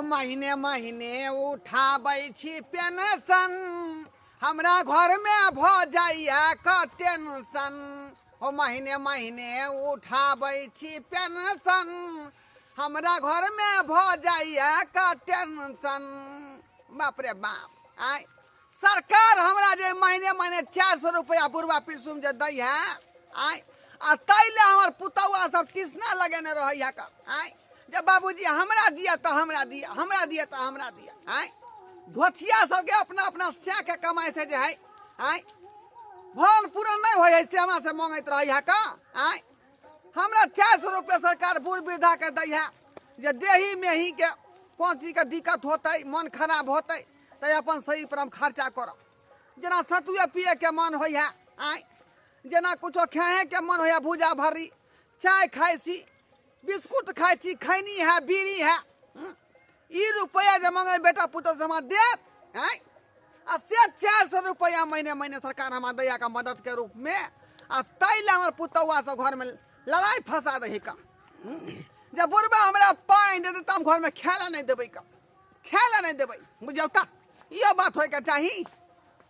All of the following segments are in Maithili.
ओ महीने महीने उठाबै छी पेंशन, हमरा घरमे भऽ जाइए क टेंशन। ओ महीने महीने उठाबै छी पेंशन, हमरा घरमे भऽ जाइए क टेंशन। बाप रे बाप, आय सरकार हमरा जे महीने महीने 400 रुपया बुढ़वा पिलसुम जे दै है, आय आ ताहि लए हमर पुतौआ सब तिसना लगेने रहै है का, आय जे बाबूजी हमरा दिअ तऽ हमरा दिअ, हमरा दिअ तऽ हमरा दिअ। आय धोथिया सबके अपना अपना सैके कमाइ से जे है, आय भरण पूरण नहि होइ है से हमरा से मांगैत रहै है का। आय हमरा 400 रुपया सरकार बूढ़ वृद्धा के दै है जे देही मेही के कोन चीज के दिक्कत होतै, मन खराब होतै तऽ अपन शरीर पर हम खर्चा करब। जेना सतुए पिए के मन होइ है, आय जेना कुछो खाए के मन होइ है, भूजा भर्री चाय खाइ छी, बिस्कुट खाइ छी, खैनी है, बीड़ी है, ई रुपया जे मंगे बेटा पुतोह से हमरा देत, आय आ से 400 रुपया महीने महीने सरकार हमरा दैया का मदद के रूप में, आ ताहि लए हमर पुतौआ सब घर में लड़ाई फंसा दै का। जब बुढ़बा हमरा पानि देतै तऽ हम घर में खाय लए नहि देबै का, खाय लए नहि देबै, बुझियौ तऽ इहो बात होइके चाही,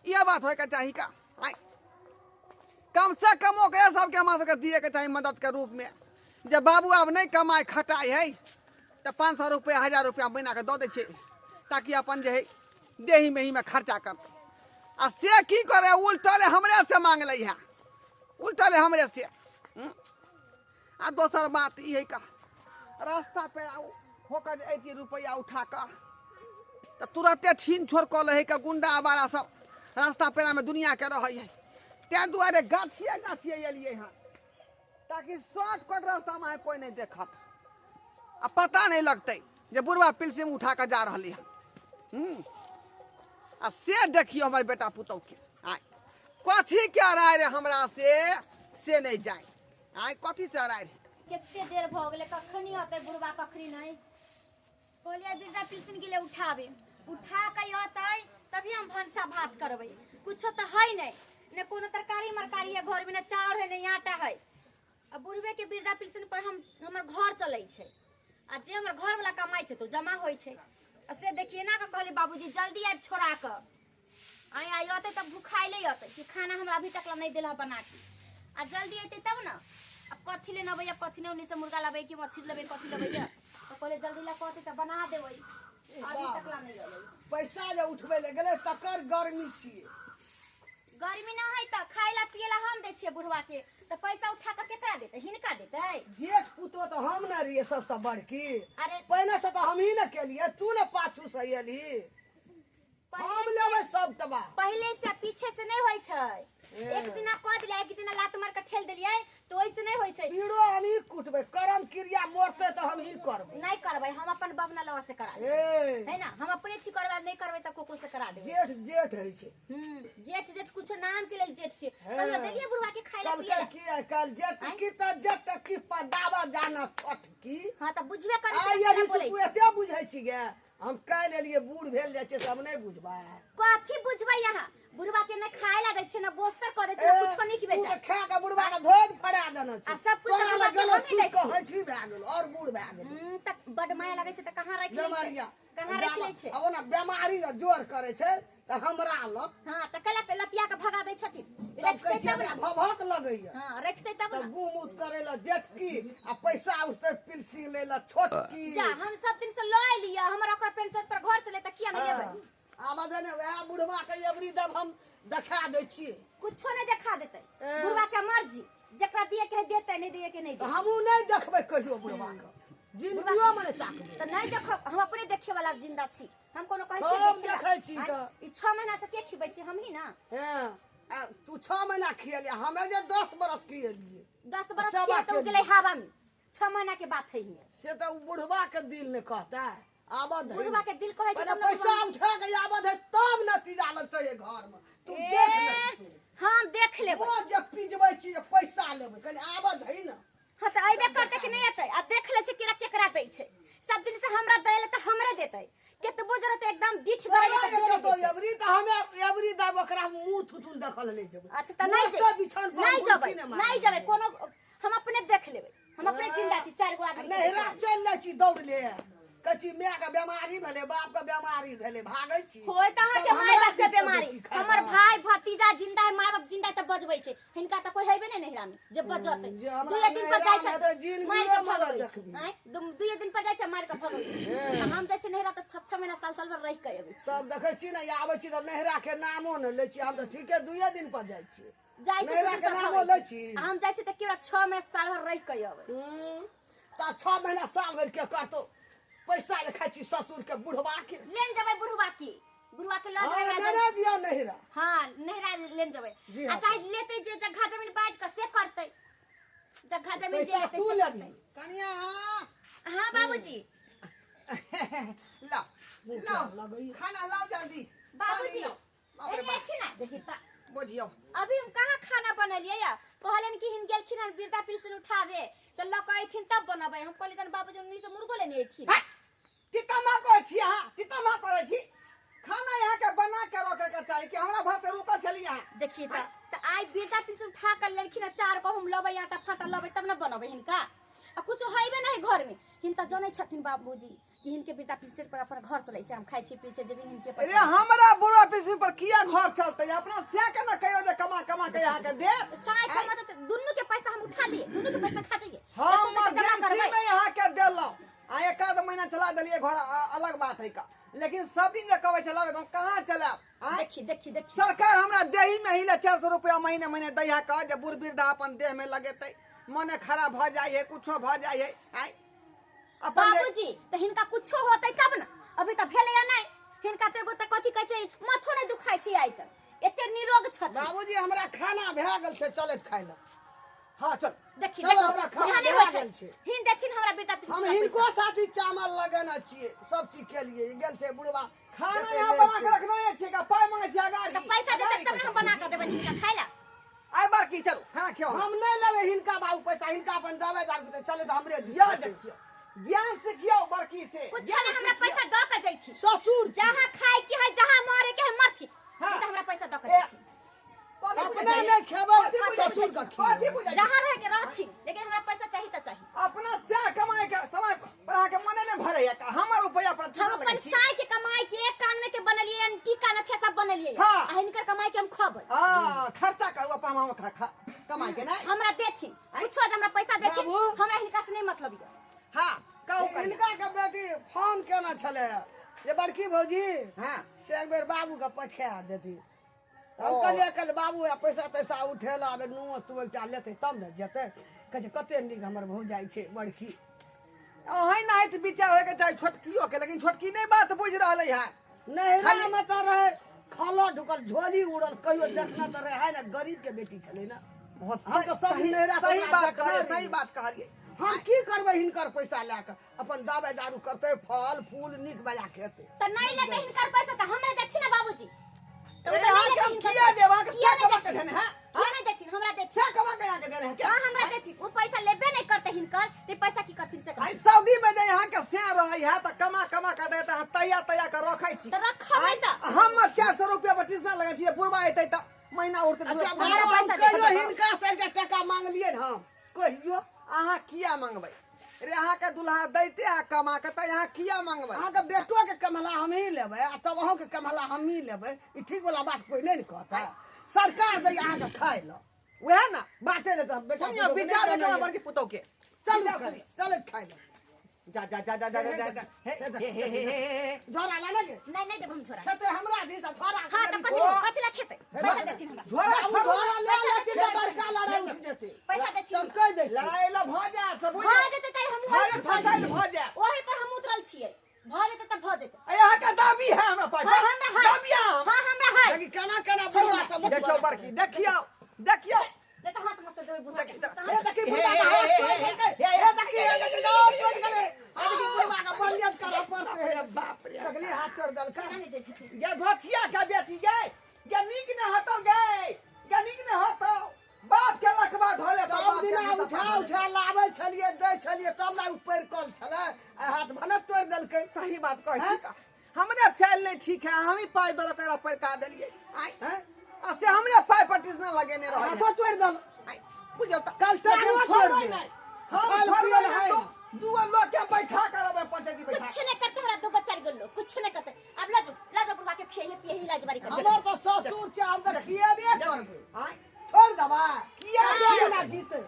इहो बात होइके चाही का। आय कम से कम ओकरे सबके हमरा सबके दिएके चाही मदद के रूप में, जे बाबू आब नहि कमाइ खटाइ है तऽ 500 रुपया 1000 रुपया महीना के दऽ दै छियै ताकि अपन जे है देही मेही में खर्चा करतै। आ से की करे, उल्टले हमरे से मांग लै है, उल्टले हमरे से। आ दोसर बात ई है का रास्ता पे होकर जे अयतियै रुपैआ उठा कऽ तऽ तुरते छीन छोड़ कऽ लै है का, गुंडा आवारा सब रास्ता पेड़ा में दुनिया के रहै है। ताहि दुआरे गाछिए गाछिए एलियै हँ ताकि शॉर्टकट रास्ता में कोई नहीं देखत आ पता नहीं लगतै जे बुढ़वा पिलसिम उठा कऽ जा रहली हँ। आ से देखियौ हमर बेटा पुतहु के, आय कथी के अराय रे हमरा से नहीं जाय, आय कथी से अराय रे। कते देर भऽ गेलै, कखनी अतै बुढ़वा कखनी नहीं। कहलियै वृद्धा पेंशन के लिए उठाबे, उठा के अतै तभी हम भनसा भात करबै। कुछो तऽ है नहीं, ने कोनो तरकारी मरकारी है घर में, ने चाउर है ने आटा है। आ बुढ़वे के वृद्धा पेंशन पर हम हमर घर चलै छै, आ जे हमर घर वाला कमाइ छै तो जमा होइ छै। आ से देखिए ना के कहली बाबूजी जल्दी आबि छोड़ा के, आइ आइ अतै तब भूखाइले अतै कि खाना हमरा अभी तक नहीं देलह बना के, आ जल्दी अतै तब न। अब कथी ले नबैया, कथी ने उन्नी से मुर्गा लबै कि मछली लबै, कथी लबैया, तो कहले जल्दी ला कहते तऽ बना देबै, अभी तक ला नहीं अलै। पैसा जे उठबै ले गेलै तकर गर्मी छियै। गर्मी ना है तऽ खाय ला पिए ला हम दै छियै बुढ़वा के, तऽ पैसा उठा के केकरा देतै, हिनका देतै? जेठ पुतोह तऽ हम ने रहियै सबसँ बड़की, अरे पहिने से तऽ हमही ने केलियै, तू ने पाछू से एलही। हम लेबै सब टबा। पहले से पीछे से नहीं होय छै, एक दिना कह दिलियै, एक दिना लात मार के ठेल देलियै तो ओइसे नहीं होय छै। पीड़ो हम ही कुटबै, करम क्रिया मरतै तऽ हम ही करबै। नहीं करबै, हम अपन बबना लवा से करा लेबै, है ना, हम अपने छी करबै, नहीं करबै तऽ कोको से करा देबै। जेठ जेठ होइ छै। जेठ जेठ कुछो नाम के लेल जेठ छै। कहियो देलियै बुढ़वा के खाय ला पिए ला? की आइ काल्हि जेठ की तऽ जेठ की पदावा जाना छोटकी। हां तऽ बुझबे करै छै, केना बोलै छै। एते बुझै छी गे, हम काल्हि एलियै बूढ़ भेल जाइ छै से हम नहि बुझबै। कथी बुझबै अहाँ? बुढ़वा के ने खाय ला दै छै, ने बोस्तर कऽ दै छै, ने कुछो नहीं तू बेचा। तऽ खा के बुढ़वा के धोइ फड़ा देने छै। आ सब कुछ तोरा बुढ़वा लग के गेलो हमही दै सूत के छियै। हैठी भए गेलो और बूढ़ भए गेलो। तऽ बड माया लगै छै तऽ कहाँ राखि लै छै? बेमारिया। कहाँ राखि लै छै? अब ओना बेमारी जे जोर करै छै तऽ हमरा लग। हां, तऽ कैला के लतिया के भगा दै छथिन। तब रखतै कहै छियै तब हमरा ने। भभक लगैया। हां, रखतै तब तऽ ने। गुम उत करै लए जेठकी आ पैसा उठतै पिलसी लै लए छोटकी। जा, हम सब दिन से लऽ एलियै, हमर ओकर पेंशन पर घर चले तऽ किया नहि लेबै? आब जे ने वएह बुढ़वा के एबरी देब हम देखा दै छियै। कुछो नहि देखा देतै, बुढ़वा के मर्जी, जकरा दिए के है देतै, नहि दिए के नहि देतै। हमहूँ नहि देखबै कहियो बुढ़वा के, जिंदगियो मे नहि ताकबै। तऽ नहि देखब, हम अपने देखे वाला जिंदा छी, हम कोनो कहै छियै हम देखे ला। देखै छी आँय, तऽ। ई 6 महीना से के खिबै छी, हमही ना। हें, आ तू 6 महीना खियलियै, हमे जे 10 बरस खियलियै। 10 बरस सवा खिया तऽ ओ केलियै। गेलै हवा में, 6 महीना के बात है हियाँ। से तऽ ओ बुढ़वा के दिल नहि कहतै, आबद है। बुढ़वा के दिल कहै छै पहिले तब ने पैसा बुढ़वा- उठा के आबद है तब नतीजा लगतै एहि घर में। तू देख ले। हम देख लेबै। ओ जे पिजबै छी जे पैसा लेबै, कनि आबद है ने। हाँ तऽ अयबे करतै कि नहि एतै? आ देख लै छै केरा केकरा दै छै। सब दिन से हमरा दै ले तऽ हमरे देतै, केतबो जरूरत एकदम डिठ गरे तोरा तऽ जे देले देतौ देतै। एबरी तऽ हमे एबरी देब ओकरा मुँह थुथुन देखल नहि जेबै। अच्छा तऽ नहि मोटका बिछान पर नहि हुलकी जेबै, नहि मारबै। नहि जेबै कोनो, हम अपने देख लेबै, हम अपने जिंदा छी, 4 गो आदमी के नहिरा देखबै। चलि जाइ छी दौड़ ले। कची माय के बेमारी भेलै, बाप के बेमारी भेलै, भागै छी। होय तऽ अहाँके तब माय हमरा बाप के दिस अबै बेमारी। छी खाय हमर लए। भाय भतीजा जिंदा है, माय बाप जिंदा है तऽ बजबै छै। हिनका तऽ कोई हेबे नहि नैहरा में जे बजतै। जे हमरा दुए दिन पर जाइ छै नैहरामे तऽ जिनगियो मारि के मरल भगबै छै। देखबही। आँय, दुए दिन पर जाइ छै मारि के भगबै छै। आ हम जाइ छियै नैहरा तऽ 6-6 महीना साल साल भर रहि के अबै छी। तब देखै छी ने, आबै छी तऽ नैहरा के नामो नहि लै छी। हम तऽ ठीके दुइए दिन पर जाइ छी। जाइ छै नैहरा दू दिन के पर नामो भगै लै छै। छी। आ हम जाइ छी तऽ केवल 6 महीना साल भर रहि के अबै। तऽ 6 महीना साल भरि के करतौ? पैसा ले खाइ छी ससुर के, बुढ़वा के। लेन जेबै बुढ़वा के, बुढ़वा के लऽ हाँ, जेबै हमरा। नेने दिअ नैहरा। हाँ, नैहरा लेन जेबै। जी आ हाँ। चाहे लेतै जे जगह जमीन बाँटि कऽ से करतै, जगह जमीन जे पैसा लेतै तू से लेबही। करतै। कनिया। हाँ बाबूजी। लाओ मुँह लाओ। लगैया। खाना लाओ जल्दी, बाबूजी। पानी लाओ। बाप रे एने बाप। एथिन ना, देखी त बुझियौ। अभी हम कहाँ खाना बनेलियै या? कहलन कि हिन गेलखिन हन वृद्धा पेंशन उठावे तऽ लऽ कऽ अयथिन तब बनबै। हम कहलियै जन बाबूजी उन्नी से मुर्गो लेने अयथिन। है, तितमा कहै छी अहाँ, तितमा करै छी। खाना यहाँ के बना के रखे के चाही कि हमरा भर से रुकल छली अहाँ? देखिए तऽ आइ वृद्धा पेंशन उठा कऽ लेलखिन हन, 4 गहूम लेबै, आटा फाटा लेबै तब ने बनबै हिनका। आ कुछो हेबे नहि घर में। हिन तऽ जनै छथिन बाबूजी कि हिनके वृद्धा पेंशन पर अपन घर चलै छै। हम खाइ छी पी छी जेबी हिनके पर। रे, हमरा बुढ़ा पेंशन पर किया घर चलतै? अपना से के ना कहियो जे कमा कमा के यहाँ के दे। साय कमा तऽ दुनू के पैसा हम उठा लिए, दुनू के पैसा खा जाइए। हम एको टका जमा इमरजेंसी करबै। में यहाँ के देलहुँ आ एक आध महीना चला देलियै घर, अलग बात है का, लेकिन सब दिन जे कहबै चलाबै तऽ हम कहाँ चलायब? आँय? देखी देखी देखी। सरकार हमरा देही में ही 400 रुपया महीने महीने दैहा कह जे बूढ़ वृद्धा अपन देह में लगेतै, मने खराब भऽ जाइ है, कुछो भऽ जाइ है। आँय, अपन बाबूजी तऽ हिनका कुछो होतै तब ने, अभी तऽ भेलैया नहि हिनका। तऽ एगो तऽ कथी कहै छै, माथो नहि दुखाइ छै आइ तक, एते निरोग छथिन। बाबूजी, हमरा खाना भए गेल छै, चलैत खाय लए। हाँ चल। देखी चलो, देखी, हमरा खाना एना नहि भए होइ छै। गेल छै। हिन देथिन हमरा बेटा हम पेंशन हिनको साथी चावल लगेने छियै, सब चीज के लिए गेल छै बुढ़वा। खाना यहाँ बना के रखना है का? पाई मांगे छी अगाड़ी। तऽ पैसा देतै तब ने हम बना कऽ देबनि हिनका खाय लए। आइ बार की, चलो खाना खियाओ। हम नहि लेबै हिनका बाबू पैसा, हिनका अपन दवाई दारू के चले तऽ हमरे दिस या खैतै। देखियो, ज्ञान सिखियो बड़की से। कुछो ज्ञान नहि, हमरा सिखियौ। पैसा दऽ कऽ जैथिन। ससुर छी। जहाँ खाय के है, जहाँ मरे के है मरथिन। हाँ। नहीं तऽ हमरा पैसा दऽ कऽ ए, जैथिन। कथी बुझै अपना छी? नहि खेबै, कथी बुझै ससुर छी? के कथी खिएबै। बुझै छी? जहाँ रहे के रहथिन, लेकिन हमरा पैसा चाही तऽ चाही। अपना से कमाए के समय पर अहाँके मने नहि भरैया का? हमर रुपया पर हम ठेका अपन लगै छी। साय के कमाई के एक कान में के बनेलियै, टीका नथिया सब बनेलियै। हाँ। आ हिनकर कमाई के हम खबै? हाँ, खर्चा करू अपन, हम खा खा कमाए के नहि। हमरा देथिन कुछो, जे हमरा पैसा देथिन। बाबू। हमरा हिनका से नहीं मतलब ये। हाँ, कहू कनिया। हिनका के बेटी फोन केने छलै जे बड़की भौजी, हाँ। से एक बेर बाबू के पठा देती। हम ओ। कहलियै कल बाबू आ पैसा तैसा उठेला, आबे नुओ तू एकटा लेतै तब ने जेतै। कहै छै कते नीक हमर भौजाइ छै बड़की। अहीं नाहित विचार होयके चाही छोटकियो के, लेकिन छोटकी नहि बात बुझि रहलै है। नैहरा में तऽ रहै खलो ढुकल झोली उड़ल, कहियो देखना तऽ रहै ने, गरीब के बेटी छलै ने। हम तऽ सब सही नैहरा सही से बात देखने कहलियै। रहियै। सही बात कहलियै। हम की करबै हिनकर पैसा लए कऽ? अपन दवाई दारू करतै, फल फूल नीक बजा खेतै। तऽ नहीं लेतै हिनकर पैसा तऽ हमरा देथिन ने बाबूजी। तऽ उ ए, तऽ नहीं अहाँके लेतै हम हिनकर किया पैसा। देब? अहाँके किया से नहीं कमा के देथिन? देने है? किया नहीं देथिन? हमरा देथिन। से कमा के अहाँके देने है क्या? हाँ, हमरा देथिन। उ पैसा लेबे नहीं करते हिनकर, ते पैसा की करथिन से आई सऊदी में जे यहाँ के से रहै है तऽ कमा कमा के देत, अहाँ तैया तैया के रखै छी। तऽ रखबै तऽ। हमर 400 रुपया पर टीसन लगै छी, बुढ़वा एतै तऽ महीना उठतै। अच्छा हमरा बाबू, हम पैसा कहियो दे। हिनका से एकटा टका मांगलियै ने हम कहियो? अहाँ किया मंगबै रे? अहाँके दुल्हा दैते आ कमा के, तऽ अहाँ किया मंगबै? अहाँके बेटो के कमला हमही लेबै आ तब अहूँके कमला हमही लेबै, ई ठीक वाला बात कोई नहि ने कहता। सरकार दैया अहाँके खाय लए। वएह ने बाटे ले तऽ बेटा सुनियौ, पुतोहु के विचार नहि करू देने बड़की पुतोह के। चलू विचार खाय सुनियौ। चलैत खाय लए। जा जा जा जा जा जा जा, हे हे हे हे हे हे। झोरा लाने के नहीं नहीं देब हम झोरा। खेतै हमरा दिस आ झोरा। हाँ तऽ कथी कथी ला खेतै? पैसा देथिन हमरा। झोरा बाबू, छोड़ू। झोरा ले लेथिन तऽ बड़का लड़ाइ उठि जेतै। पैसा देथिन हम हमरा। कहि दै छी। लड़ाइ लए भऽ जायत से बुझ। भऽ जेतै तऽ हम भऽ फसाइल भऽ जायत। ओही पर हम उतरल छियै। भऽ जेतै तऽ भऽ जेतै। अरे, अहाँके दाबी है हमरा पास? हाँ हमरा है। दाबी है हम? हाँ हमरा है। लेकिन केना केना बुढ़वा सब देखियौ बड़की, देखियौ देखियौ। नहीं तऽ हाथ में से देबै बुढ़वा के। देख- हे देखी बुढ़वा के हाथ टूटि गेलै। हे देखी, हे देखी, हाथ टूटि गेलै। हे देखी बुढ़वा के बलियत करऽ पड़तै। अरे बाप रे। देखली हाथ तोड़ि देलकै। नहीं देथिन। गे धोथिया के बेटी गे, गे नीक ने हतौ गे, गे नीक ने हतौ, बाप के लखबा धोले। सब दिना उठा उठा लाबै छलियै, दै छलियै, तब ने ऊपर कल छलै, आ हाथ भने तोड़ि देलकै। सही बात कहै छी का। हमरे चालि नहि ठीक है, हमही पाइ दऽ कऽ परका देलियै आइ। हैं? आ से हमरे पाइ पर टीसन लगेने रहै। हाथो तोड़ि देल। आइ बुझियौ तऽ कल लेकिन टांगो छोड़बै तोड़ि दे। नहि हम, फल छोड़बै फूल नहि है। तो। दूगो लोग के बैठा करबै पंचायती बैठा। कुछ नहीं करते हमरा, दूगो चार गो लोग कुछ नहीं करते। अब ला जो ला जो बुढ़वा के खियाइए पियाइए इलाज बारी कर। हमर तऽ ससुर छै, हम तऽ खिएबे करबै। आँय? छोड़ देबै किया किया ना जीते?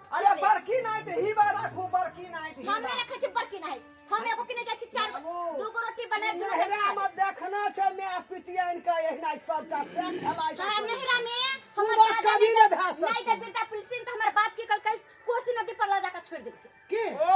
अरे बड़की नहीं तऽ हिबा राखू, बड़की नहीं तऽ हम हिबा। नहीं रखे छी बड़की नहीं, हम एगो के नहीं जाइ छी, चार बाबू, दूगो रोटी बनाए दूगो नहरा रोटी में देखना छै my पितियन के एहिना सबटा से खेलाइ छै। हाँ, नहरा में हमर बात दादा कभी नहीं नहीं भए सकतै। नहीं दे वृद्धा पेंशन तऽ हमर बाप के कल कोसी नदी पर ल जाके छोड़ देलकै। की? ओ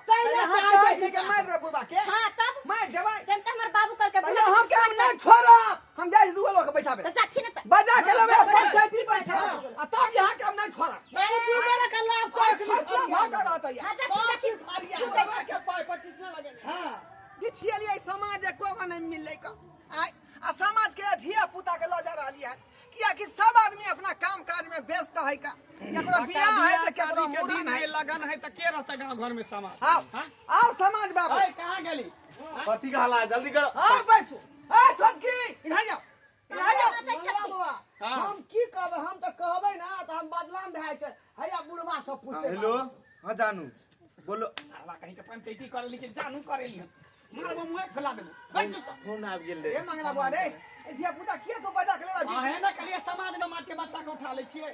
तै ने अहाँ चाहै कहै छै छी कि मारि देबै बुढ़बा के? हाँ तब मारि देबै? तहन तऽ हमर बाबू कहलकै पहिले बुढ़बा हम के हम नहीं छोड़ब, हम जाइ छी दूगो लोग के बैठाबे। तऽ जाथिन तऽ बजा के लेबै पंचायती बैठा आ तब यहाँ के हम नहीं छोड़ब। बाबू, दू गोरे के लाभ आइ तोड़ि फैसला भऽ के रहतै। हाँ जाथिन सब जाथिन। चीज फरिया। बुढ़बा के पाइ 25 नहि लगेने। हाँ। बिछियलियै समाज एको गो नहि मिललै क। आइ आ समाज के धिया पुता के लऽ जा रहलियै हन, कियाकि सब आदमी अपना काम काज में व्यस्त है का, केकरो बियाह है तऽ केकरो शादी के मुड़न दिन है। है, लगन है तऽ के रहतै गाँव घर में समाज? आओ हाँ? आओ समाज बाबू। ऐ, कहाँ गेली? कथी कहला, जल्दी करो। आओ बैसू। ए छोटकी इधर जाओ, इधर जाओ। अच्छा, मंगला बौआ, हाँ। हम की कहबै, हम तऽ कहबै ना तऽ हम बदनाम भए जाइ छै। हैया बुढ़वा सब पुछतै। हेलो, हाँ जानू बोलो। साला कहीं के पंचायती करे लेकिन जानू करे लिहन, मारबो मुँहे फैला देबो। बैठ जो तऽ। फोन आबि गेल रे। ए मंगला बुआ रे, ए धिया पुता किया तू बजा के लेला? अहें ना कहलियै समाज में मार के बच्चा के उठा लै छियै।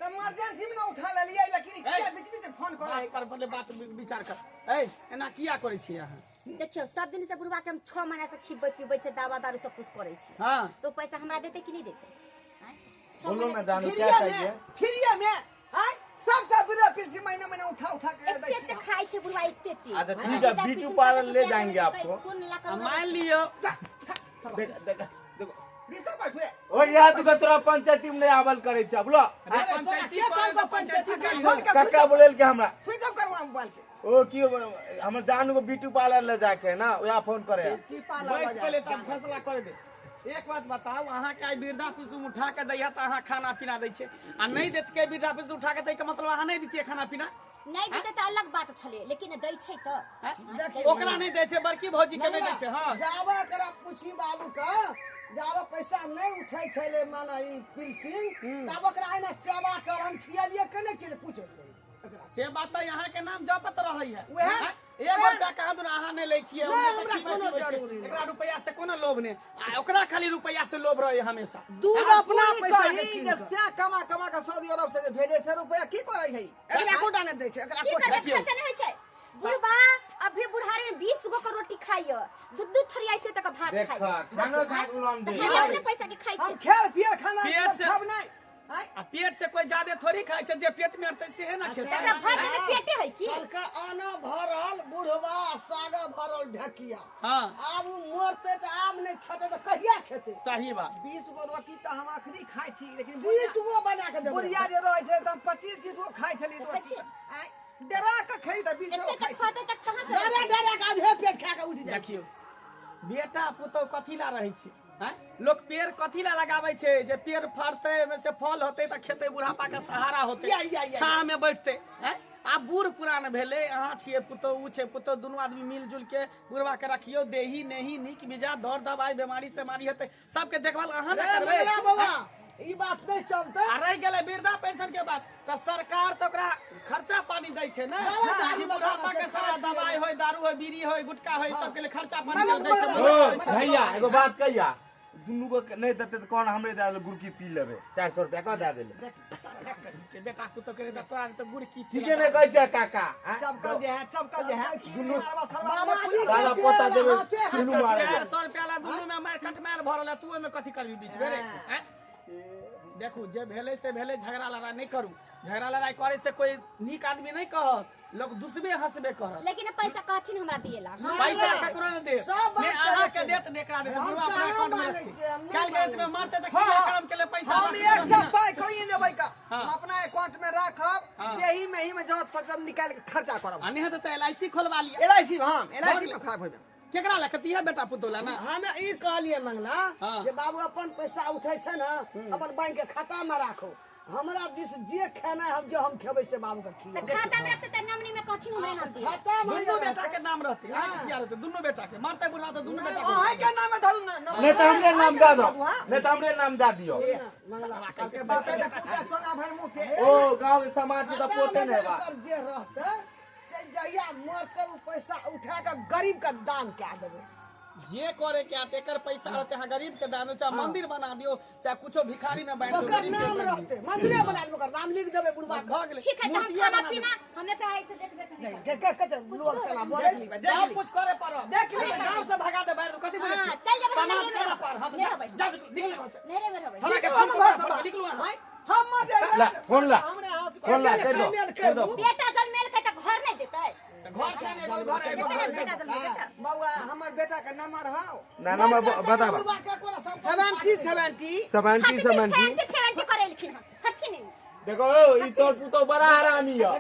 तऽ इमरजेंसी में ना उठा लेलियै, लेकिन किया बीच बीच फोन करै बात कर, पहिले बात विचार कर। ऐ एना किया करै छियै अहाँ? देखियौ सब दिन से बुढ़वा के हम 6 महीना से खिबै पिबै छै, दवा दारू सब कुछ करै छी। हाँ। तो पैसा हमरा देते कि नहीं देते? आँय? छह बोलो महीना ना से जानू क्या फ्रीये में चाहिए? फ्रीये में आँय सबटा बिना पीसी महीना महीना उठा उठा के दै एते एते छी। खाइ छै बुढ़वा एते एते। अच्छा ठीक है, बीटू पार्लर ले जाएंगे आपको। कोन लाख आ मान लियौ देख देख देखो। दिशा बैठे। ओ यार तू तोरा पंचायती में नहीं आवल करे छै बोलो। अरे तोरा पंचायती के करे कहलकौ तऽ पंचायती पंचायती करी। फोन के काका बोलेल के हमरा। स्विच ऑफ करवा मोबाइल के। ओ की हमर जानू को बीटू पार्लर ले जाके ना वहाँ फोन करे। की पार्लर बैस बजा? पहिले तऽ फैसला करे दे। एक बात बताउ, अहाँ के आइ वृद्धा पेंशन उठा के दैया तऽ अहाँ खाना पीना दै छै, आ नहि देतकै वृद्धा पेंशन उठा के दै के मतलब अहाँ नहि दितियै खाना पीना? नहीं देते तऽ अलग बात छलै, लेकिन दै छै तऽ। हैं? ओकरा नहि दै छै, बड़की भौजी के नहि दै छै। हाँ जाबे एकरा पूछी बाबू के, जाबे पैसा नहीं उठै छलै माने ई पिलसिंग, तब ओकरा एना सेवा कर हम खियलियै के नहि खियलियै पूछै एकरा। से बात तऽ यहाँ के नाम जपत रहै है। उएह- हैं? एगो रुपया कहाँ दूर अहाँ नहि लै छियै, नहि, ओकरा हमरा खिबै कोनो पिबै छै। जरूरी नहि। एकरा रुपया से कोनो लोभ नहि, आ ओकरा खाली रुपया से लोभ रहै हमेशा। दूध आ अपना तू ई पैसा के कही कीन जे कऽ। से कमा कमा के सऊदी अरब से जे भेजे से रुपया की करै है? एकरा एकोटा नहि दै छै, एकरा की एकोटा। करबै, देखियौ। खर्चा नहीं होइ छै। बुढ़बा अभी बुढ़ारी में 20 गो के रोटी खाइय, दू दू थरिया एते तक भात देख खाइय। खानो खा के उड़ान दे। तऽ खाली अपने पैसा के खाइ हम छै। खेल पियल खाना पेट सब से- खाब नहि। आँय? आ पेट से कोई ज्यादा थोड़ी खाइ छै, जे पेट में अटतै सेहे ना खेतै। एकरा भात के पेटे है की? कहलकै आना भरल बुढ़वा सागा भरल ढकिया। हाँ। आब उ मरतै तऽ आब नहि खेतै तऽ कहिया खेतै? सही बात। 20 गो रोटी तऽ हम अखनी खाइ छी, लेकिन 20 गो बना के देबै। बुढ़िया जे रहै छै तऽ हम 25-30 गो खाइ छली देखै रोटी। छियै? आँय? डरा के खै तऽ 20 गो एते खाइ तक छी। खतै तऽ कहाँ से डरा रहतै? डरा के आधे पेट खा के उठि जाइ। देखियौ बेटा पुतहु कथी ला रहै छै? हैं? लोक पेड़ कथी ला लगाबै छै? जे पेड़ फड़तै ओहिमे से फल होतै तऽ खेतै, बुढ़ापा के सहारा होतै, या, या, या। छाँह में बैठतै। हैं? आब बूढ़ पुरान भेलै, अहाँ छियै पुतहु, उ छै पुतहु, दुनू आदमी मिलजुल के बुढ़वा के रखियौ, देही नेही नीक बिजा दर दवाई बीमारी से मारी हेतै सबके देखभाल अहाँ ने रे करबै। मंगला बौआ, ई बात नहि चलतै। आ रहि गेलै वृद्धा पेंशन के बात तऽ सरकार तऽ ओकरा खर्चा पानी दै छै ने, दवा दारू कि बुढ़ापा के लगाबै छै, सारा खाय पियै दवाई होय, दारू होय, बीड़ी होय, गुटखा होय, सबके लिए खर्चा पानी मदद दै छै। मदद। ओ भैया एगो बात कहिया, दुनू को नहीं देते तऽ कौन हमरे दे देले, गुड़की पी लेबै, 400 रुपया कऽ दए देले। के बेटा पुतहु के तऽ तोरा तऽ गुड़ की ठीके नहि कहै छै काका? आँय? चपकल जे है, चपकल जे है। दुनू बाबाजी के दादा पोता देबै, हाथे हाथे दुनू मारे। 400 रुपया ला दुनू में मार कटमार भरल है, तू ओहिमे कथी करबी बीच में रे? आँय? देखू जे भेलै से भेलै, झगड़ा लड़ाई नहि करू। झगड़ा लड़ाई करे से कोई नीक आदमी नहीं कहत, लोग दुसबे हंसबे करत। लेकिन पैसा कहथिन हमरा दिएला। हम पैसा ककरो नहि देत, सब बात ने अहाँ के करे। देत ने एकरा देत। हम बुढ़वा अपना कहाँ अकाउंट में मांगै रखतै। छियै, हम नहि काल्हि के मांगै में मरतै तऽ हाँ, किया करम के लिए पैसा हम रखतै एकटा ने? पाइ कहियो देबै का, हाँ। हम अपना अकाउंट में राखब, हाँ। एही में ही में जरूरत पड़त निकाल के खर्चा करब। आ नहि हेतै तऽ LIC खोलवा लिअ। LIC, हम LIC में खराब हो जाए। केकरा लए कतिहे बेटा पुतोह लए ना? हम ई कहलियै मंगला हाँ। जे बाबू अपन पैसा उठै छै ने अपन बैंक के खाता में राखो, हमरा दिस जे खेनाइ हम जे हम खेबै से बाबू के तऽ खिएबै। खाता में रखतै तऽ नमनी में कहथिन हमरे नाम दिए। खाता में दुनू बेटा के नाम रहतै, अहाँ के किया रहतै? दुनू बेटा के मरतै बुढ़ा तऽ दुनू बेटा के। अहाँ के नाम में धरू ना, नहीं तो हमरे नाम दे दो, नहीं तो हमरे नाम दे दियो। मंगला के बापे ने पूजा चोंगा भर मुंह के। ओ गांव के समाज से तो पोते नहीं बा। एकर जे रहतै से जहिया मरते उ पैसा उठा के गरीब के दान कए देबै। जे करे के आते एकर पैसा रहते हां गरीब के दान, चाहे मंदिर बना दियो चाहे कुछो भिखारी में बांट दियो, ओकर नाम रहते मंदिरे बना दियो, ओकर नाम लिख देबै बुढ़वा के। भऽ गेलै ठीक है, हम खाना पीना हमें पे ऐसे देखबे नहीं के के के लोग केना बोले सब कुछ करे पर देख ले, गांव से भगा दे बाहर, कथि बोले हां चल जेबै समाज केना पर। हां जा निकल घर से, नहीं रे रहबै छोड़ा के हम घर से निकलू। हां हम मत ला फोन ला हमरे हाथ फोन ला कर दो, बेटा जन्मेल के त घर नहीं देतै, घर से नहीं घर है बउआ हमर बेटा के नंबर हौ ना नंबर बता 70 70 70 70 70 करेलखिन हन हथि नहीं। देखो ई तोर पुतो बड़ा हरामी है,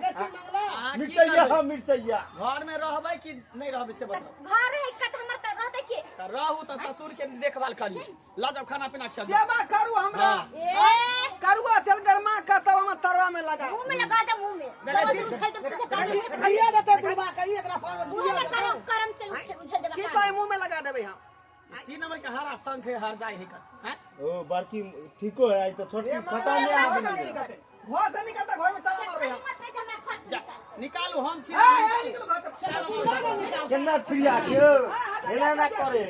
मिर्चैया मिर्चैया। घर में रहबै कि नहीं रहबै से बताओ। घर है कत हमर त रहतै के त रहू त ससुर के देखभाल करी, ल जाओ खाना पीना खिया सेवा करू हमरा ए करुआ तेल गरमा के तब हम तरवा में लगा मुंह में लगा दे, मुंह में उछल दे सीधे खिया देतै बुढ़वा के, एकरा पान मुंह में करम करम तेल उछल देबा की कहै मुंह में लगा देबै हम। सी नंबर के हरा संख है हर जाय है कर हैं ओ बड़की ठीको है, आई तो छोटकी पता नहीं आबे घर से निकलता घर में ताला मारबै हम। मत नहीं हमरा घर से निकालू हम छी निकलू घर से, केना छिड़िया के एना ना करे।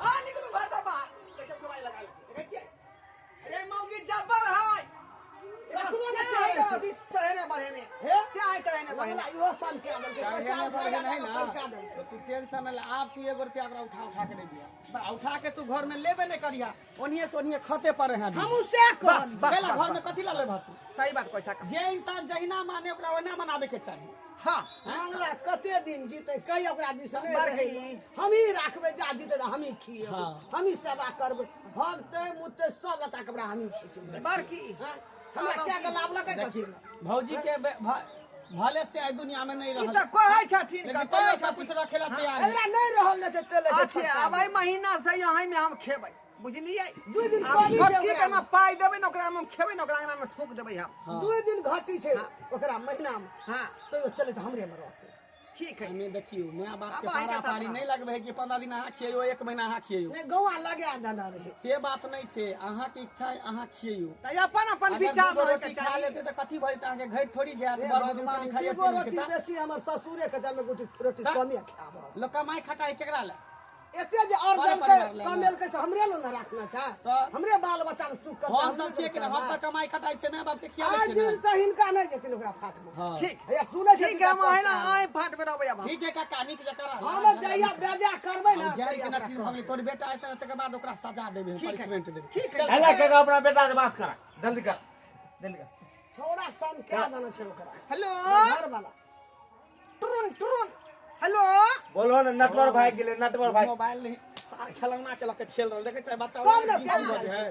हां निकलू घर से बाहर, देखियो के भाई लगा ले, देखै छियै अरे मौगी जब्बर है, ककरो नै चाहे अभी चढ़ेने बढ़ेने हे से आइ चढ़ेने बढ़ेने इहो सन के आदल के पैसा उठा के पैसा दे तो तू टेंशन न ले, आप तू एगो रुपया ओकरा उठा उठा के नहीं दिया, उठा के तू घर में लेबे नहीं करिया, ओनिए से ओनिए खते पर है हम से बस बस बेला घर में कथि ला लेबा तू। सही बात कहै छ, जे इंसान जहिना माने ओकरा ओना मनाबे के चाही। हां मांगला कते दिन जीते कई ओकरा दिस नहीं रहे, हम ही राखबै जा जीते त हम ही खिएबै, हम ही सेवा करबै, हगते मुते सब लता कपड़ा हम ही खींचबै। बड़की हां हमरा क्या के लाभ लकै कथि भौजी के भले से आई दुनिया में नहीं ई रहल त कहै छथिन लेकिन तैयो सब कुछ रखेला तैयार है। एकरा नहीं रहल छै तेले अच्छा अब एहि महीना से यहीं में हम खेबै बुझलियै, दू दिन कमी छै छोटकी के ना पाइ देबै न ओकरा में हम खेबै न ओकरा अंगना में ठोक देबै हम, 2 दिन घटी छै ओकरा महीना में। हां तैयो चले त हमरे में रहतै ठीक है। हमें देखियो माय बाप के अब अहीं के पारा पारी सपना। नहीं लगबे है कि 15 दिन अहाँ खियैयो 1 महीना अहाँ खियैयो, नहीं गौआ लगा देना रहे से बात नहीं छै, अहाँ के इच्छा है अहाँ खियैयो, त अपन अपन अगर विचार दूगो होय के रोटी खा चाही। लेते त कथी भइत अहाँ के घट थोड़ी जायत, हे बड़ बुजुर्ग भगवान रोटी खाइए दूगो रोटी बेसी हमर ससुरे के जामे गोटी रोटी कमे खाब, लोग कमाई खटाई केकरा ले एते जे और पर देलकै परिवार ले कमेलकै से हमरे लो न राखना छै, हमरे बाल बच्चा के सुख करतै, हम सब छियै कि हम सब कमाई खटाई छै माय बाप के खियाबै आइ छै दिन से हिनका नहीं जेथिन ओकरा फाट में। ठीक हैया सुनै छै ठीक है, हम अहिना आइ फाट में रहबै अब हम। ठीक है काका नीक जकाँ रह, हम जहिया बेजा करबै ना जाय के नटी भऽ गेलै तोर बेटा आयत तकर बाद ओकरा सजा देबै पनिशमेंट देबै। ठीक है हेला काका अपना बेटा से बात कर, जल्दी कर जल्दी कर। छौड़ा सन के देना छै ओकरा। हेलो घर वाला टुरुन टुरुन हेलो बोलो ना नटवर भाई के लिए, नटवर भाई मोबाइल नहीं सार खेलौना के लके खेल रहल देखै छै बच्चा कब ने खेल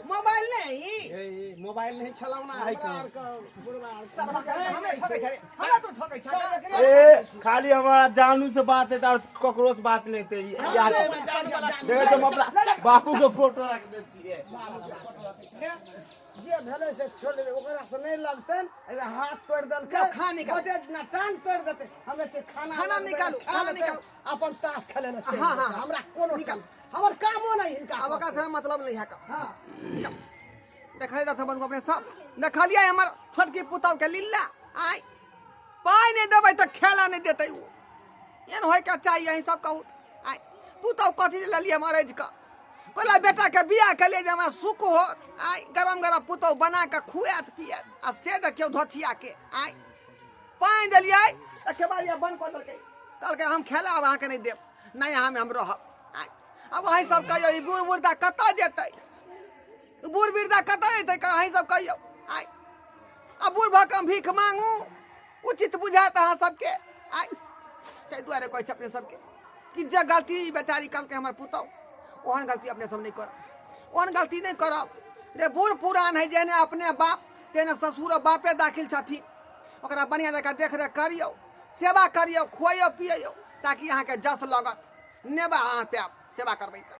मोबाइल नहीं ए मोबाइल नहीं खेलौना है हमरा आर के बुढ़वा आर सर हमे ठकै छै, हमरा तो ठकै छै। ए खाली हमारा जानू से बात है और ककरो से बात नहीं थे यार। देखो हम अपना बापू के फोटो रख दे छिए, जे भेलै से छोड़ देबै, ओकरा से नहीं लगतै, एगो हाथ तोड़ देलकै, खाना निकाल। गोटे ना टांग तोड़ देतै, हमे से खाना खाना निकालू, खा खाना लेतै, निकालू। अपन ताश खेले ले चलि हाँ, हाँ, जेतै। हमरा कोनो निकाल। हमर कामो नहीं हिनका अब ओकरा से मतलब नहीं है का। हां देखै दस बंधु अपने सब देखलियै हमर छोटकी पुतहु के लीला, आइ पाइ नहीं देबै तऽ खेला नहीं देतै उ, एहन होय के चाही अहीं सब कहू। आइ पुतहु कथी लेलियै हम अरैज कऽ, कहला बेटा के बियाह के लिए जे हमरा सुख हो, आइ गरम गरम पुतहु बना कऽ खुआत पियात, आ से देखियौ धोथिया के आइ पानि देलियै तऽ खेबारी बंद कऽ देलकै, कहलकै हम खेला अब अहाँके नहीं देब, नहीं अहाँमे हम रहब। आइ अब अहीं सब कहियौ ई बूढ़ बुढ़ता कतऽ जेतै, बूढ़ वृद्धा कतऽ जेतै, अहीं सब कहियौ। आइ आ बूढ़ भऽ कऽ हम भीख मांगू उचित बुझायत अहाँ सबके। आइ ताहि दुआरे कहै छी अपने सबके कि जे गलती ई बेचारी कहलकै हमर पुतहु, ओहन गलती अपने सब नहीं करब, ओहन गलती नहीं करब रे। बूढ़ पुरान है जेहने अपने बाप तेहने ससुर बापे दाखिल छथिन, ओकरा बढ़िआँ जकाँ देखरेख करियौ, सेवा करियौ, खुअइयौ पियैयौ, ताकि अहाँके जस लगत, नेबा अहाँ पायब सेवा करबै तऽ।